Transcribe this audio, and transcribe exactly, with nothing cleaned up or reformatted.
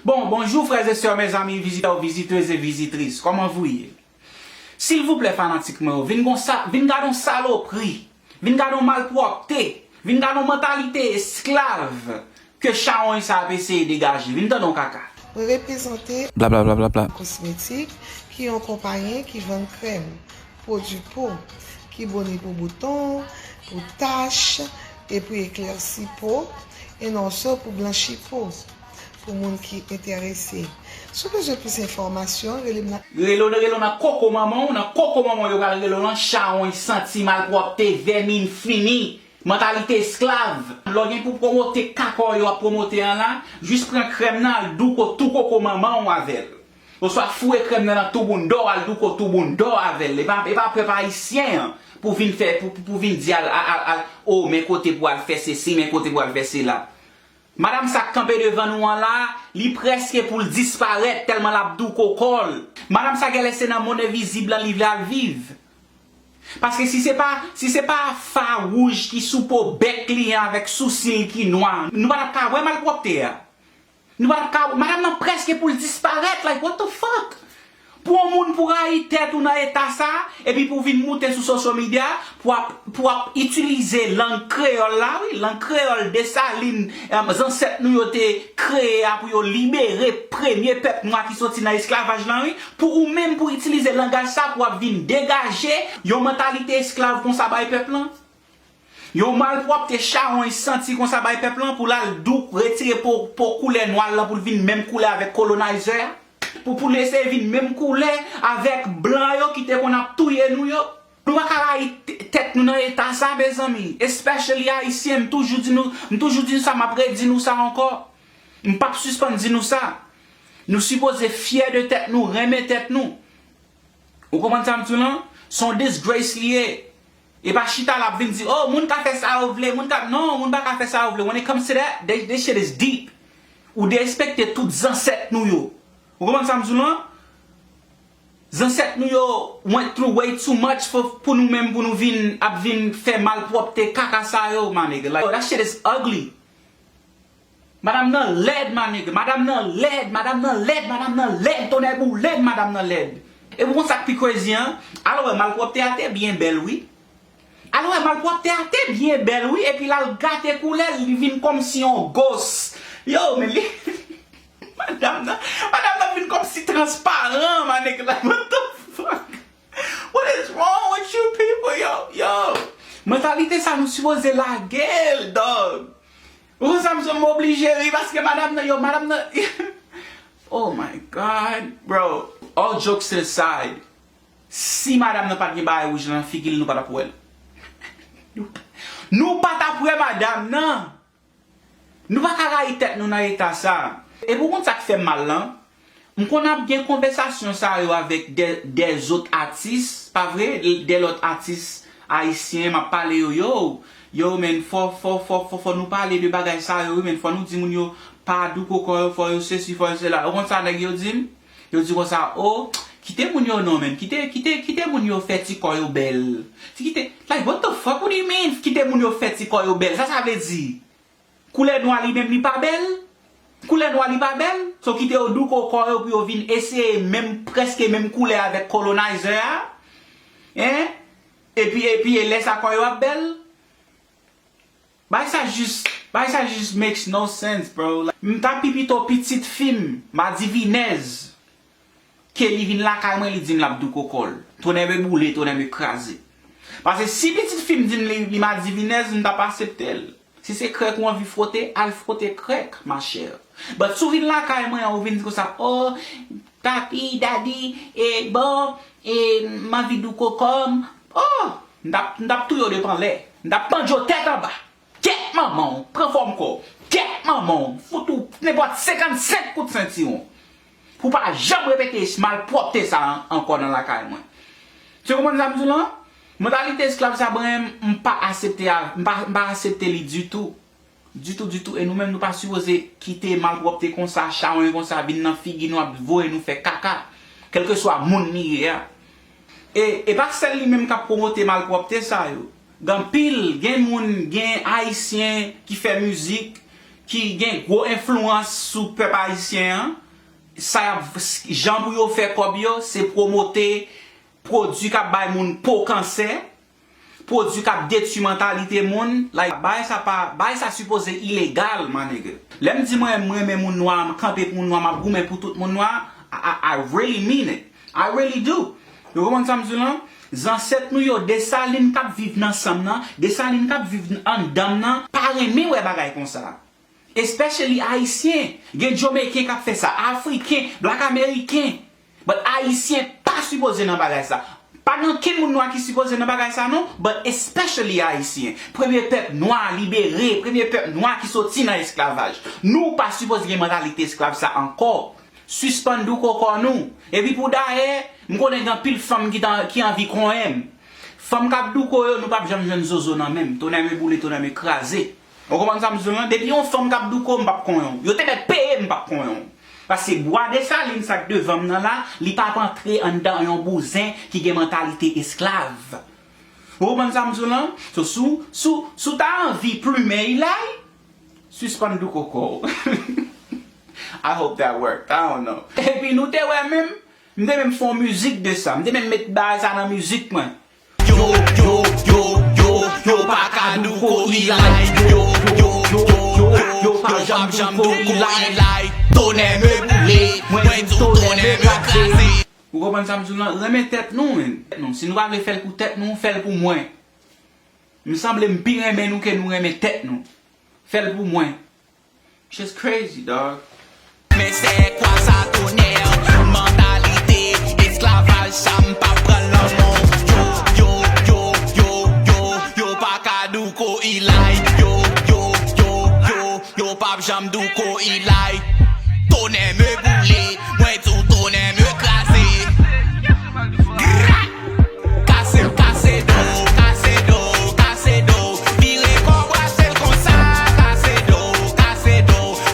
Bon, bonjou frè e sè, mezanmi, vizitè, vizitez e vizitris. Kòman vou ye? Silvouplè, fanatik mwen yo, vin gon sa, vin gade yon salopri, vin gade yon malpwòpte, vin gade yon mantalite esklav ke chawony sa ap eseye degaje. Vin tande yon kaka. Mwen reprezante Blablabla. Kosmetik, ki yon konpayi ki vann krèm, pwodui po, ki boni pou bouton, pou tach, e pou eklèsi po, e non so pou blanchi po, pou moun ki enterese. Si w bezwen plis enfòmasyon, rele m nan. Rele w, rele w nan koko manman w, nan koko manman w yo pral rele w lan, chawony, santi, malpwòpte, vèmin, fini. Mantalite esklav. Lè w gen pou pwomote kaka w yo ap pwomote an la, jis pran krèm nan, al douko tou koko manman w avè l. Oswa foure krèm nan nan tou bounda w, al douko tou bounda w avè l. E pa, e pa pèp ayisyen an pou vin fè, pou, pou, pou vin di al, al, al, al, o, men kote pou al fè sesi, men kote pou al fè sela. Madanm sa k kanpe devan nou an la, li prèske pou l disparèt tèlman l ap douko kò l. Madanm sa genlè se nan monn envizib lan li vle al viv. Paske si se pa, si se pa fawouj ki sou po bèk li an avèk sousi l ki nwa, nou pa t ap ka wè malpwòpte a. Nou pa t ap ka, madanm nan prèske pou l disparèt, like, what the fuck? Pou yon moun pou rayi tèt ou nan eta sa, epi pou vin moute sou social media, pou ap, pou ap itilize lang kreyòl la, wi, lang kreyòl Desalin, em, zansèt nou yo te kreye a pou yo libere premye pèp nwa ki soti nan esklavaj lan, wi, pou ou menm pou itilize langaj sa pou ap vin degaje yon mantalite esklav konsa bay pèp lan. Yon malpwòpte chawony santi konsa bay pèp lan pou l al douk retire po, po koulè nwa l lan pou l vin menm koulè avèk kolonayzè a. Pou, pou l eseye vin menm koulè avèk blan yo ki te konn ap touye nou yo. Nou pa ka rayi t-, tèt nou nan eta sa, mezanmi. Especially ayisyen, m toujou di nou, m toujou di nou sa, m ap redi nou sa ankò. M p ap sispann di nou sa. Nou sipoze fyè de tèt nou, renmen tèt nou. Ou konprann sa m di w lan? Se yon disgrace li ye. E pa chita l ap vin di, oh, moun ka fè sa yo vle, moun ka, non, moun pa ka fè sa yo vle. When it comes to that, they, this shit is deep. Ou derespekte tout zansèt nou yo. Ou konprann sa m di w lan? Zansèt nou yo went through way too much for, pou nou menm, pou nou vin, ap vin fè malpwòpte kaka sa yo, my nigga. Like, yo, that shit is ugly. Madanm nan lèd, my nigga. Madanm nan lèd, madanm nan lèd, madanm nan lèd, tonnè boule m, madanm nan lèd. E pou konn sa k pi crazy an, al wè malpwòpte a te byen bèl, wi. Al wè malpwòpte a te byen bèl, wi, epi l al gate koulè l, li vin kòmsi yon ghost. Yo, men li, madanm nan, madanm nan vin kòmsi transparan, my nigga, like, what the fuck? What is wrong with you people, yo, yo? Mantalite sa nou sipoze lage l, dog. Ou konn sa m, m oblije ri paske madanm nan, yo, madanm nan, oh my God, bro. All jokes aside, si madanm nan pa t gen bagay wouj nan figi l, nou pa t ap wè l. Nou pa t ap wè madanm nan. Nou pa ka rayi tèt nou nan eta sa. E pou konn sa k fè m mal lan, m konn ap gen konvèsasyon sa yo avèk dè, dè zòt atis, pa vre? Dè lòt atis ayisyen, m ap pale yo, yo, yo, men, fò, fò, fò, fò, fò nou pale de bagay sa yo, wi, men, fò nou di moun yo pa douko kò yo, fò yo sesi, fò yo sela. Ou konn sa nèg yo di m? Yo di konsa, oh, kite moun yo non, men, kite, kite, kite moun yo fè ti kò yo bèl. Ti kite, like, what the fuck, what do you mean, kite moun yo fè ti kò yo bèl? Sa sa vle di? Koulè nwa li menm li pa bèl? Koulè nwa li pa bèl? So kite yo douko kò yo pou yo vin eseye menm, prèske menm koulè avèk kolonayzè a? Hein? Epi, epi e lè sa kò yo ap bèl? Bagay sa jis, bagay sa jis makes no sense, bro. Like, m ta pi pito pitit fi m, madivinèz, ke li vin lakay mwen, li di m l ap douko kò l. Tonnè be boule, tonnè be kraze. Paske si pitit fi m di m li, li madivinèz, m t ap aksepte l. Si se krèk ou anvi fwote, al fwote krèk, ma chère. But si w vin lakay mwen, ou vin di konsa, oh, papi, daddy, e bon, e m anvi douko kò m, oh, m t ap, m t ap touye w de panlè. M t ap pandje w tèt anba. Kèt manman w, pran fòm kò w. Kèt manman w, fout ou nenpòt senkannsenk kout sentiwon. Pou w pa janm repete malpwòpte sa an-, ankò nan lakay mwen. Se konprann sa m di w lan? Mantalite esklav sa, mwen, m pa aksepte a, m pa, m pa aksepte li ditou. Ditou, ditou. E nou menm, nou pa sipoze kite malpwòpte konsa, chawony konsa, vin nan figi nou, ap voye nou fè kaka. Kèlkeswa moun li ye a. E, e pa sèl li menm k ap pwomote malpwòpte sa yo. Gen anpil, gen moun, gen ayisyen ki fè mizik, ki gen gwo enfliyans sou pèp ayisyen an, sa y ap, jan pou yo fè kòb yo, se pwomote pwodui k ap bay moun po kansè, pwodui k ap detwi mantalite moun. Like, bagay sa pa, bagay sa sipoze ilegal, my nigga. Lè m di mwen, mwen renmen moun nwa, m kanpe pou moun nwa, m ap goumen pou tout moun nwa, I, I, I really mean it. I really do. Yo konprann sa m di w lan? Zansèt nou yo, Desalin k ap viv nan san m nan, Desalin k ap viv anndan m nan, pa renmen wè bagay konsa. Especially Ayisyen. Gen Jamaican k ap fè sa, Afriken, Black American. But Ayisyen pa sipoze nan bagay sa. Pa gen okenn moun nwa ki sipoze nan bagay sa non, but especially Ayisyen. Premye pèp nwa libere, premye pèp nwa ki soti nan esklavaj. Nou pa sipoze gen mantalite esklav sa ankò. Sispann douko kò nou. Epi pou dayè, m konnen gen anpil fanm ki, ta, ki anvi konyen m. Fanm k ap douko yo, nou p ap janm jwenn zozo nan men m. Tonè me boule, tonè me kraze. Ou konprann sa m di w lan? Depi yon fanm k ap douko, m p ap konyen w. Yo te mèt peye m, m p ap konyen w. Paske bwa Desalin sa k devan m nan la, li p ap antre anndan yon bouzen ki gen mantalite esklav. Ou konprann sa m di w lan? So, si w, si w, si w ta anvi plimen Ilay, sispann douko kò w. I hope that worked. I don't know. Epi nou te wè menm, m te menm fè yon mizik de sa. M te menm met bagay sa nan mizik mwen. Yo, yo, yo, yo, yo pa ka douko Ilay. Yo, yo, yo, yo, yo pa janm, janm douko Ilay. Tonè me boule, mwen di w tonè me kraze. Ou konprann sa m di w lan? Renmen tèt nou, menn. Tèt nou. Si nou pa vle fè l pou tèt nou, fè l pou mwen. M sanble m pi renmen nou ke nou renmen tèt nou. Fè l pou mwen. Shit's crazy, dog. Men se